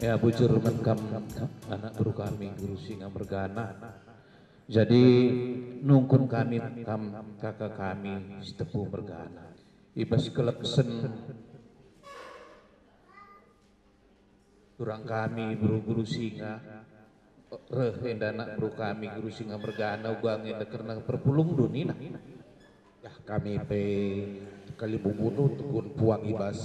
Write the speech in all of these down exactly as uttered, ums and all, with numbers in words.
Ya, bujur man kam, anak beru kami, Guru Singa mergana. Jadi, nungkun kami kam, kaka kami, Sitepu mergana. I bas keleksen turang kami, beru-beru Singa, reh enda anak beru kami, Guru Singa mergana, uga nge enda kerna perpulungndu, nina. Yah, kami pe kalimbubu nungkun puang i bas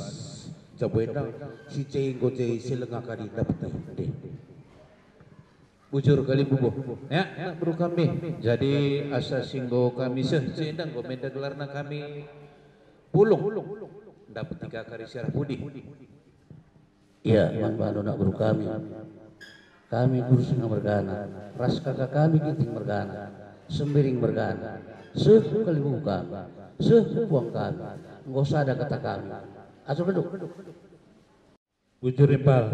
jabu enda, si je enggo je si langa kari ndapeti. Deh. Bujur kalimbubu. Ya, anak beru kami. Jadi, asa si enggo kami seh, si enda enggo menda gelarna kami pulung. Ndapeti ka kari si arah pudi. Ia, man bandu anak beru kami. Kami Guru Singa mergana, ras kaka kami Ginting mergana, Sembiring mergana, seh ku kalimbubu kami, seh ku puang kami, enggo sada kata kami. Atur kenndu. Bujur impal,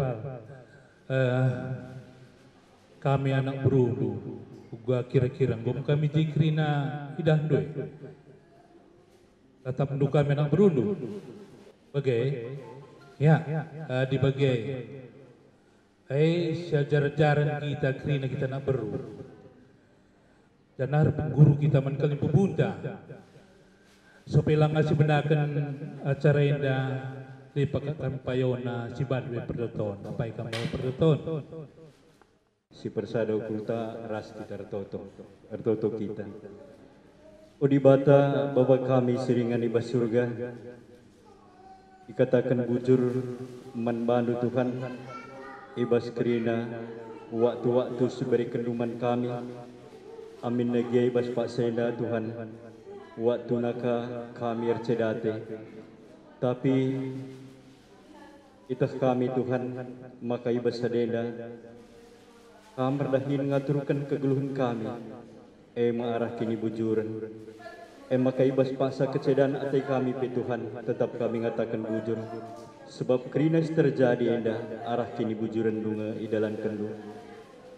eh, kami anak berundu, uga kira-kira enggo me kami je kerina idahndu e. Tatapndu kami anak berundu. Bage? Ya, eh, di bage. Eh, siajar-ajaren kita kerina kita anak beru. Janah erpengguru kita man kalimbubunta. Sope langa sibenaken acara enda, lepak kami payona si bandu e perdoton, apai kam bawa perdoton. Si persada ukurta ras kita ertoto, ertoto kita. O Dibata, Bapa kami si ringan i bas Surga, ikataken bujur man bandu, Tuhan, i bas kerina waktu-waktu si iberekenndu man kami, aminna gia i bas paksa enda, Tuhan, waktuna ka kami ercedate. Tapi iteh kami, Tuhan, maka i bas sada enda Kam erdahin ngaturken kegeluhen kami, e me arah kinibujuren. E maka i bas paksa kecedan ate kami pe, Tuhan, tetap kami ngataken bujur, sebab kerina si terjadi enda arah kinibujurenndu nge idalankenndu.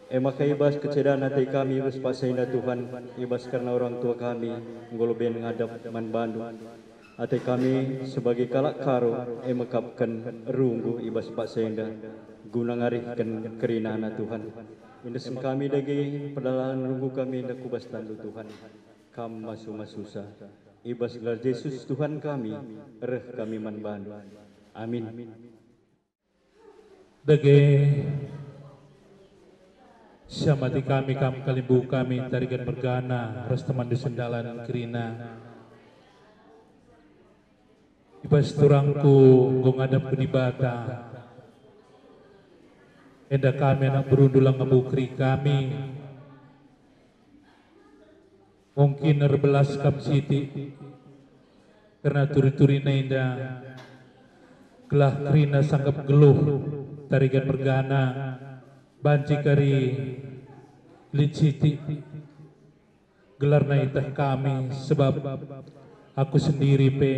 E maka i bas kecedan ate kami i bas paksa enda, Tuhan, i bas kerna orang tua kami enggo leben ngadap man bandu. Ate kami sebagai kalak Karo e mekapken runggu i bas paksa enda, guna ngarihken kerinana, Tuhan. Endesken kami dage perdalanen runggu kami enda ku bas tanNdu, Tuhan. Kam masu-masusa. I bas gelar Jesus, Tuhan kami, reh kami man bandu. Amin. Dage, siamati kami kam kalimbubu kami Tarigan mergana ras temanndu sendalan kerina. I bas turangku enggo ngadap ku Dibata, enda kami anak berundu langa bukeri kami. Mungkin erbelas kam sitik kerna turi-turina enda, gelah kerina sangkep geluh Tarigan mergana banci kari lit sitik gelarna iteh kami, sebab aku sendiri pe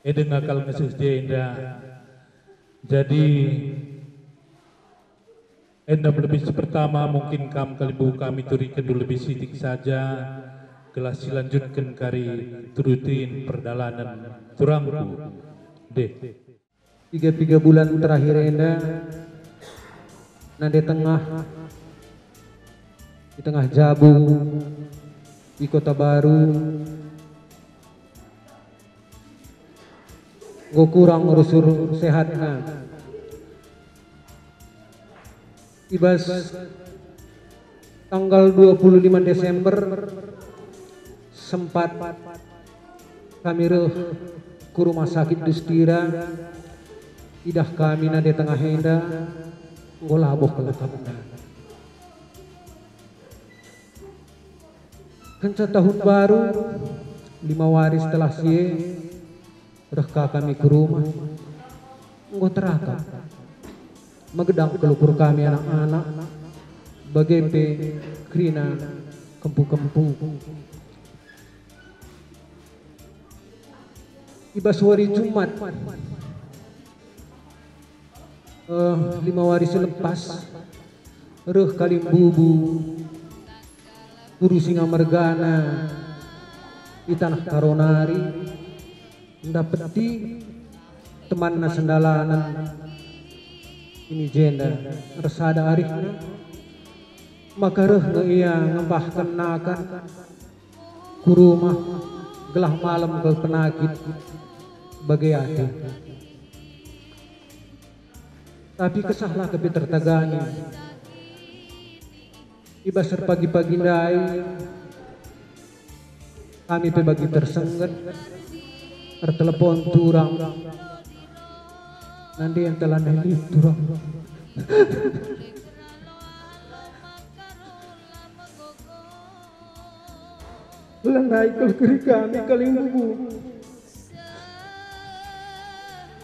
e denga kal ngeseh jenda. Jadi, enda lebih si pertama mungkin kam kalimbubu kami turikenndu lebih sitik saja, gelah silanjutken kari turutin perdalanen turangku. Deh. Piga-piga bulan terakhir enda, nande tengah, i tengah jabu, i Kota Baru, enggo kurang rusur sehatna. I bas tanggal dua puluh lima Desember, sempat kami reh ku rumah sakit Dustira, idah kami nande tengah enda enggo labuh kelekapna. Kenca tahun baru, lima wari setelah si e, reh ka kami ku rumah. Enggo terakap. Megedang kelukur kami anak-anak, bage pe kerina kempu-kempu. I bas wari Jumat, eh, lima wari selepas, reh kalimbubu Guru Singa mergana i taneh Karo nari, ndapeti temanna sendalanen Ini jenda ersada arihna, maka reh nge ia ngembahken nakan ku rumah, gelah malem kal penakit bage ate. Tapi kesahlah kepe tertagani. I bas erpagi-pagi ndai, kami pe bagi tersengget, ertelepon turang. Nande ntah lanai lit turang. Lanai kal keri kami kalimbubu.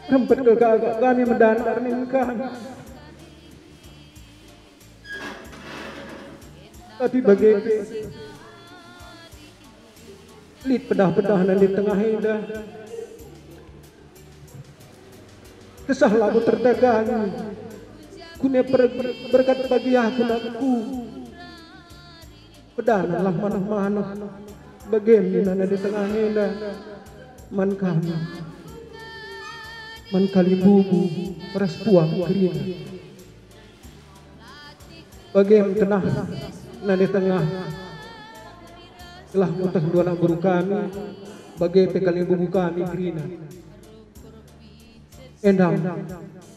Rempet kal gagak kami medantar ning kami. Tapi bage pe, lit pedah-pedah nande tengah enda. Kesah labo terdagangi. Kune per-, berkat bagi aku nakku. Pedanlah manah-manah. Bage nina nande tengah enda man kami, man kalimbubu ras puang kerina. Bage me tenah nande tengah, gelah meteh ndu anak beru kami, bage pe kalimbubu kami kerina. Enda me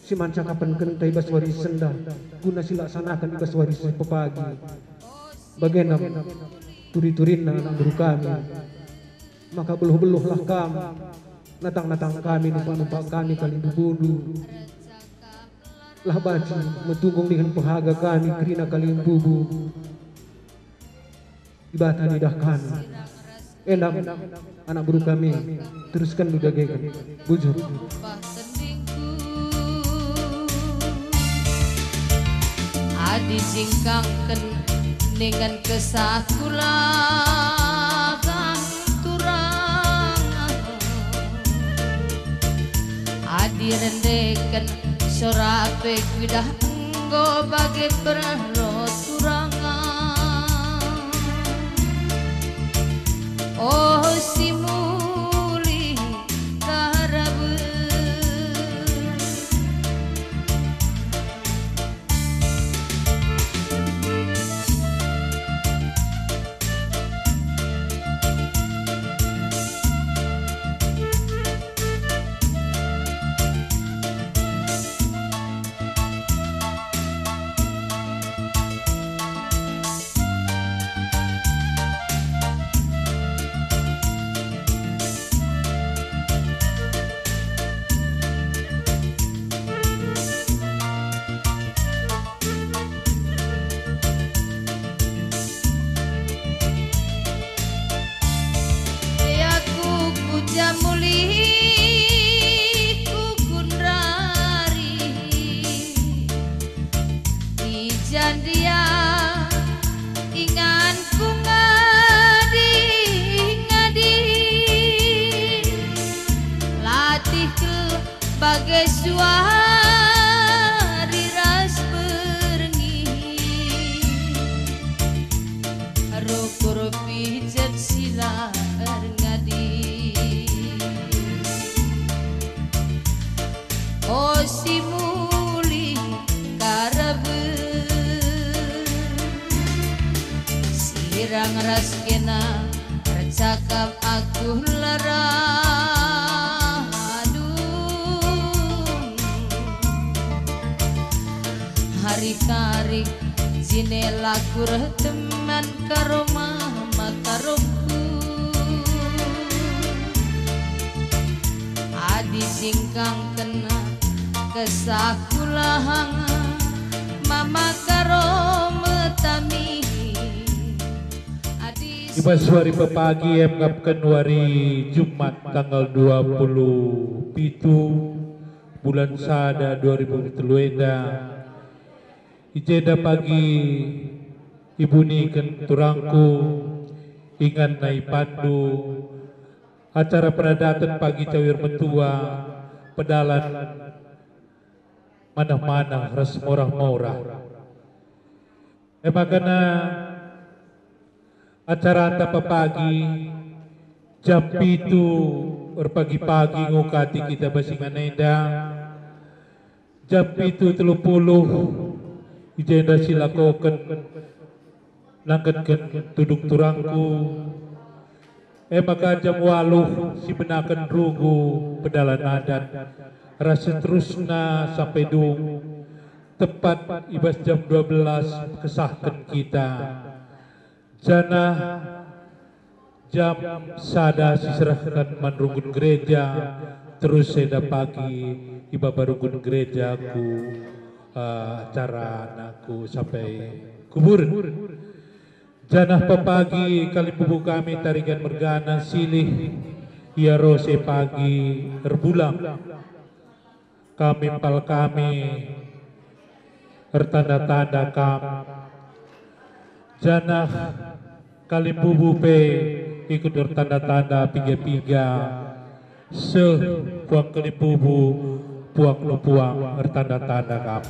si man cakapken kenta i bas wari si sendah, guna si laksanaken i bas wari si pepagi. Bagenda me turi-turinna anak beru kami. Maka beluh-beluhlah kam, natang-natang kami, numpak-numpak kami kalimbubundu. Lah banci metunggung dingen pehaga kami kerina kalimbubu. Dibata nidah kami. Enda me, anak beru kami, teruskenndu dage kan. Bujur. Adi jingkangken ningen kesah kulagang turang, adi rendeken sora pe kuidah enggo bage perlo turang. Oh, si muli karaben. Aku ku jamuli ku kunrari. I jandia inganku ngadi-ngadi, latih kel bage suari ras berngi, rukur pijet sila erngadi. O si muli karaben, sirang ras kena ercakap aku lara. Aduh, hari-hari jine la kureh teman karoma maka romku. Adi jingkangken kesah kulahang mama karo metami. Adi i bas wari pepagi e ngapken wari Jumat tanggal dua puluh pitu bulan sada dua ribu telu enda. I jenda pagi ibuniken turangku ingan nai pandu acara peradaten pagi cawir metua, pedalan manah-manah ras morah-morah. E maka acaranta pepagi jam pitu erpagi-pagi ngukati kita bas ingan enda. Jam pitu telu puluh, i jenda silakoken nangketken tudung turangku. E maka jam waluh sibenaken runggu pedalan adat, ras seterusna sampai dung, tepat i bas jam dua belas kesahken kita. Janah jam sada siserahken man runggun gereja, terus enda pagi ibaba runggun gereja ku, eh, acara nangku sampai kuburen. Janah pepagi kalimbubu kami Tarigan mergana silih, ia ro si pagi erbulang. Kami mpal kami ertanda-tanda kam, janah kalimbubu pe ikut ertanda-tanda piga-piga, seh puang kalimbubu, puang lupuang ertanda-tanda kam.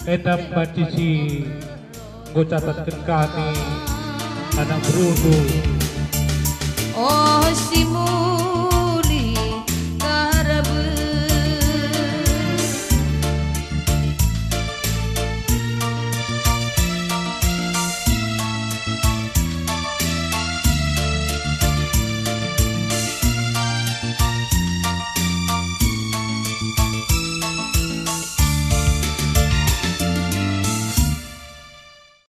Enda banci si enggo catatken kami, anak berundu. Oh, si